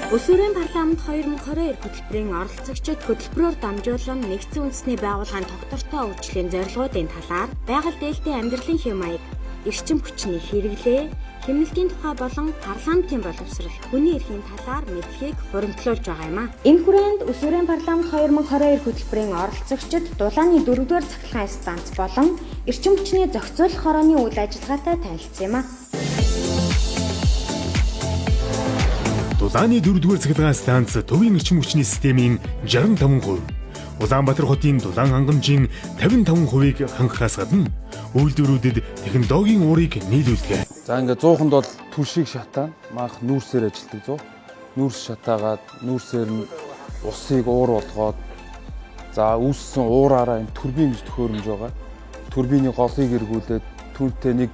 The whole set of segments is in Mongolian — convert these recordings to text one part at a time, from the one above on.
Өсвөрийн парламент 2022 хөтөлбөрийн оролцогчид хөтөлбөрөөр дамжуулан нэгдсэн үндэсний байгууллагын тогтвортой хөгжлийн зорилгоудын талаар, байгаль дээлтэй амьдралын хэв маяг, эрчим хүчний хэрэглээ, хэмнэлтийн тухай болон парламентын боловсрол, хүний эрхийн талаар мэдлэгийг хуримтлуулж байгаа юм а. Энэ хүрээнд Өсвөрийн парламент 2022 хөтөлбөрийн оролцогчид дулааны 4-р цахилгаан станц болон эрчим хүчний зохицуулах хорооны үйл ажиллагаатай танилцсан юм а. Дулааны 4-р цахилгаан станц төвийн эрчим хүчний системийн 65%, Улаанбаатар хотын дулаан хангамжийн 55%-ийг хангахаас гадна үйлдвэрүүдэд технологийн уурыг нийлүүлдэг. За ингээд зууханд бол түлшийг шатаана. Маах нүүрсээр ажилтдаг зуу. Нүүрс шатаагаад нүүрсээр нь усыг уур болгоод за үүссэн уураараа энэ турбин гэж төхөөрөмж байгаа. Турбины голыг эргүүлээд түүнтэй нэг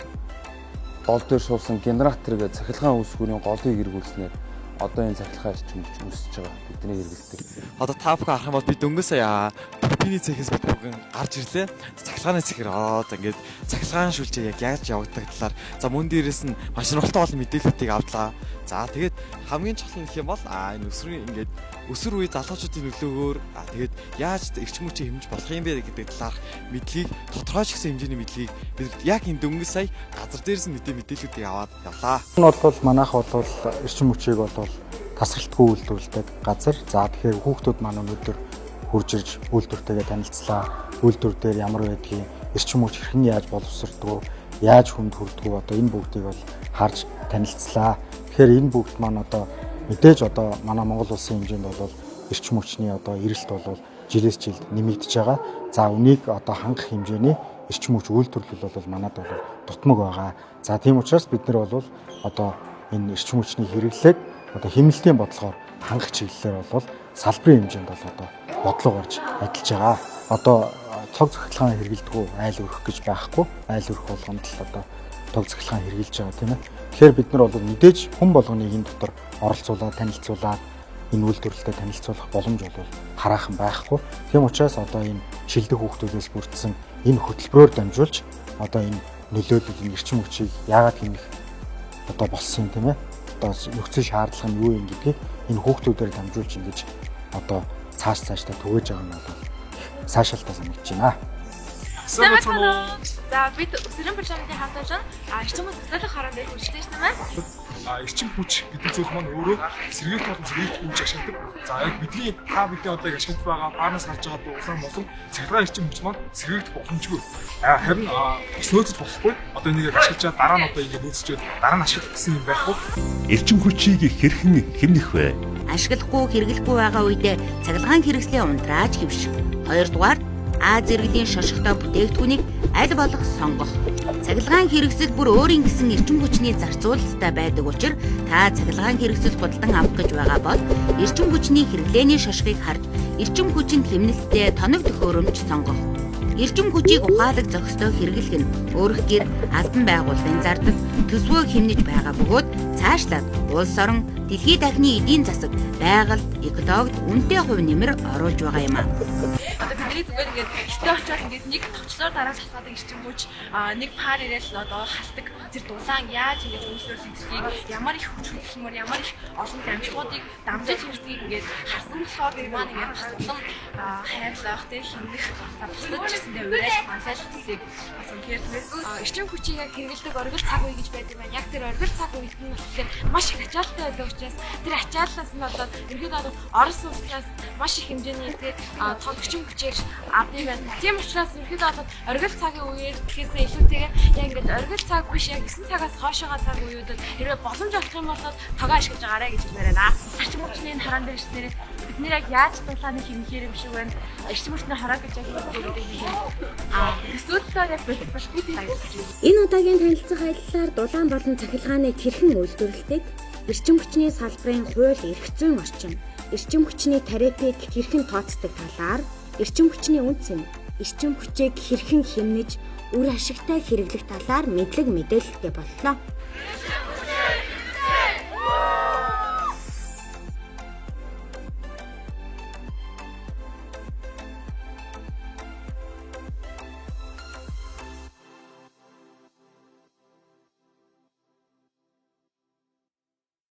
гол дээр суусан генератор гэж цахилгаан үүсгүүрийн голыг эргүүлснээр одоо энэ цахилгаан эрчим хүч үүсэж байгаа бидний хэрэглэдэг. Одоо та бүхэн харах юм бол би дөнгөж сая турбины цехээс бид бүгэн гарч ирлээ. Цахилгааны цехэр ороод ингээд цахилгаан шүлжээ яг яаж явагддаг талаар за мөн дээрээс нь маш сонирхолтой олон мэдээллүүдийг авдлаа. За тэгээд хамгийн чухал нь гэх юм бол энэ өсвөрийн ингээд өсвөр үе залуучуудын нөлөөгөөр тэгээд яаж эрчим хүчийг хэмжиж болох юм бэ гэдэг талаарх мэдлэгийг тодорхой ч гэсэн хэмжээний мэдлэгийг бид яг энэ дөнгөж сая газар дээрээс нь мэдээллүүдийг аваад явлаа. Энэ бол манайх бол эрчим хүчийг бол тасралтгүй үйлдвэрлэдэг газар. За тэгэхээр хүүхдүүд маань өнөөдөр хурж ирж үйлдвэртэйгээ танилцлаа. Үйлдвэр дээр ямар байдгийг, эрчим хүч хэрхэн яаж боловсрдгоо, яаж хүнд хүрдгүү одоо энэ бүгдийг бол харж танилцлаа. Тэгэхээр энэ бүгд маань одоо мэдээж одоо манай Монгол улсын хэмжээнд бол эрчим хүчний одоо эрэлт бол жилээс жилд нэмэгдэж байгаа. За үнийг одоо хангах хэмжээний эрчим хүч үйлдвэрлэл бол манад бол дутмаг байгаа. За тийм учраас бид нар бол одоо энэ эрчим хүчний хэрэглээг одоо хэмнэлтийн бодлогоор хангах чиглэлээр бол салбарын хэмжээнд бол одоо бодлого гарч ажиллаж байгаа. Одоо цог цахилгаан хэрэглэдэггүй айл өрөх гэж байхгүй. Айл өрөх болгонд л одоо цог цахилгаан хэрэглэж байгаа, тийм ээ. Тэгэхээр бид нар бол мэдээж хүн болгоныг энэ дотор оролцуулаад, танилцуулаад энэ үйлдвэрлэлтэй танилцуулах боломж бол хараахан байхгүй. Тийм учраас одоо энэ шилдэг хүүхдүүдээс бүрдсэн энэ хөтөлбөрөөр дамжуулж одоо энэ нөлөөлөл, энэ эрчим хүчийг яагаад хэмнэх одоо болсон юм, тийм ээ. Одоо нөхцөл шаардлага нь юу юм гэдгийг энэ хүүхдүүдээр дамжуулж ингэж одоо цааш цаашдаа түгээж байгаа нь бол сайшаалтай санагдаж байна. Сайн байна уу? За бид Өсвөрийн парламентын хамт олон эрчим хүч зохицуулах хорон дээр хүрэлцэн ирсэн байна. Эрчим хүч гэдэг зүйл маань өөрөө сэргээх болон сэргээх хүч ашигладаг. За яг бидний та бидний одоо яг ашиглаж байгаа баарнаас гарч байгаа дулаан болон цахилгаан эрчим хүч маань сэргээгдэх боломжгүй. Харин бас нөөцөж болохгүй. Одоо энийг яг ашиглаж дараа нь одоо ингэ нөөцчөөд дараа нь ашиглах гэсэн юм байхгүй. Эрчим хүчийг хэрхэн хэмнэх вэ? Ашиглахгүй, хэрэглэхгүй байгаа үедээ цахилгаан хэрэгслээ унтрааж хэвших. Хоёрдугаар А зэрэглэлийн шошготой бүтээгдэхүүнийг аль болох сонгох. Цахилгаан хэрэгсэл бүр өөрийн гэсэн эрчим хүчний зарцуулалттай байдаг учир та цахилгаан хэрэгсэл худалдан авах гэж байгаа бол эрчим хүчний хэрэглээний шошгыг харж эрчим хүчинд хэмнэлттэй тоног төхөөрөмж сонгох. Эрчим хүчийг ухаалаг зохистой хэрэглэх нь өөрөх гэр албан байгууллагын зардал төсвөө хэмнэж байгаа бөгөөд цаашлаад улс орон, дэлхий дахны эдийн засаг, байгальд, экологид үнэтэй хувь нэмэр оруулж байгаа юм а. Одоо бидний зүгээр ингээд гэртээ очиод ингээд нэг товчлоор дараал хасаадаг эрчим хүч, нэг пар ирээл одоо халдаг тэр дулаан яаж ингээд үйлдвэрлэх зэргийг, ямар их хүч хөдөлмөр, ямар их олон дамжлагуудыг дамжиж ирдгийг ингээд харсан болохоор тэр маань ингээд бас улам хайрлах, тэр хэмнэх, за бусдад ч гэсэндээ уриалж манлайлах зүйлийг бас үнэхээр Эрчим хүчийг яг хэрэглэдэг оргил цаг үе гэж байдаг байна. Яг тэр оргил цаг үед нь болохоор маш их ачаалттай байдаг учраас тэр ачааллаас нь болоод ерөнхийдөө бол Орос улсаас маш их хэмжээний тэр тод эрчим хүчээр авдаг юм байна. Тийм учраас ерөнхийдөө бол оргил цагийн үеэр гэхээсээ илүүтэйгээр яг ингээд оргил цаг биш, яг 9 цагаас хойшоогоо цаг үеүүдэд хэрвээ боломж олох юм бол тогоо ашиглаж байгаарэ гэж хэлмээр байна. Эрчим хүчний хорон дээр ирснээр бид нэр яг яаж дулааны хэмнэхээр юм шиг байна. Эрчим хүчний хороо гэж яг хэлдэг юм. Төсөөлөлтөө яг бодит болохгүй тийм. Энэ удаагийн танилцах аяллаар дулаан болон цахилгааныг хэрхэн үйлдвэрлэдэг, эрчим хүчний салбарын хууль эрх зүйн орчин, эрчим хүчний тарифыг хэрхэн тооцдог талаар, эрчим хүчний үнэ цэн, эрчим хүчийг хэрхэн хэмнэж үр ашигтай хэрэглэх талаар мэдлэг мэдээлэлтэй боллоо. Эрчим